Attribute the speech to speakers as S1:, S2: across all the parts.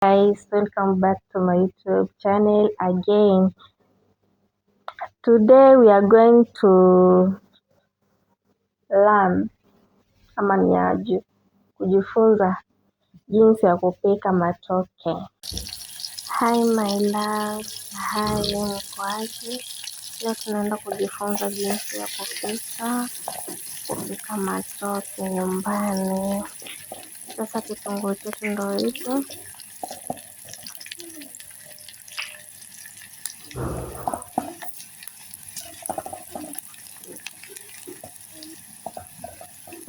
S1: Guys, welcome back to my YouTube channel again. Today we are going to learn ama ni aje kujifunza jinsi ya kupika matoke. Hi my love, hi, mko aje? Leo tunaenda kujifunza jinsi ya kupika matoke nyumbani. Sasa kitunguu chetu ndo hicho.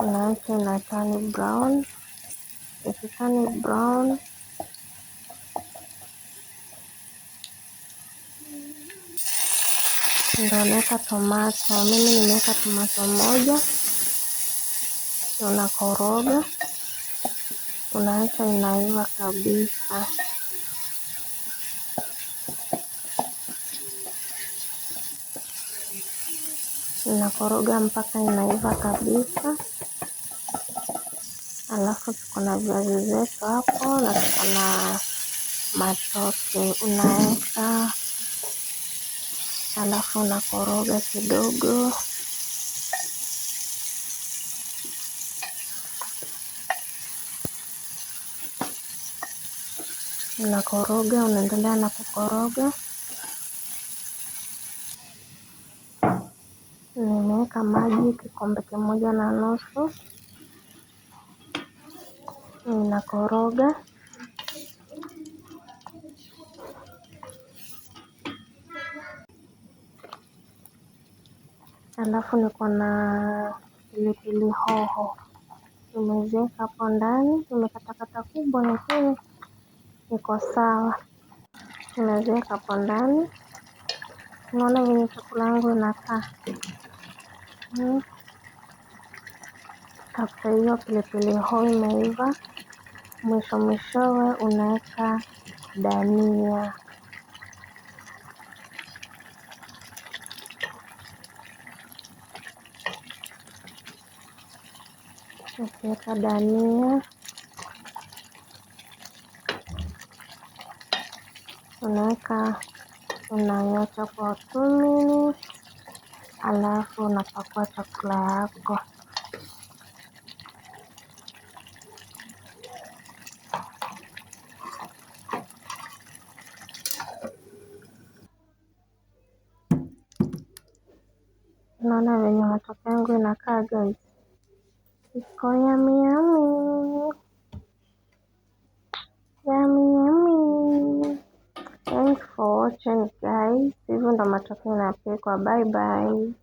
S1: Unaacha ina turn brown. Ikiturn brown, ndo unaweka tomato. Mimi nimeweka tomato moja. Unakoroga, unaacha inaiva kabisa. Unakoroga mpaka inaiva kabisa. Alafu tuko na viazi zetu hapo na tuko na matoke unaweka, alafu unakoroga kidogo. Unakoroga, unaendelea na kukoroga. Nimeweka maji kikombe kimoja na nusu. Ninakoroga. Alafu niko na pilipili hoho nimeziweka hapo ndani, nimekatakata kubwa lakini iko sawa. Nimeziweka hapo ndani. Unaona venye chakula yangu inakaa. After hiyo pilipili hoho imeiva, mwisho mwishowe unaweka dania. Ukiweka dania, unaweka, unaiacha kwa 2 minutes, alafu unapakua chakula yako. Unaona venye matoke yangu inakaa guys? Iko yummy yummy. Yummy yummy. Thanks for watching guys. Hivyo ndo matoke inapikwa. Bye bye.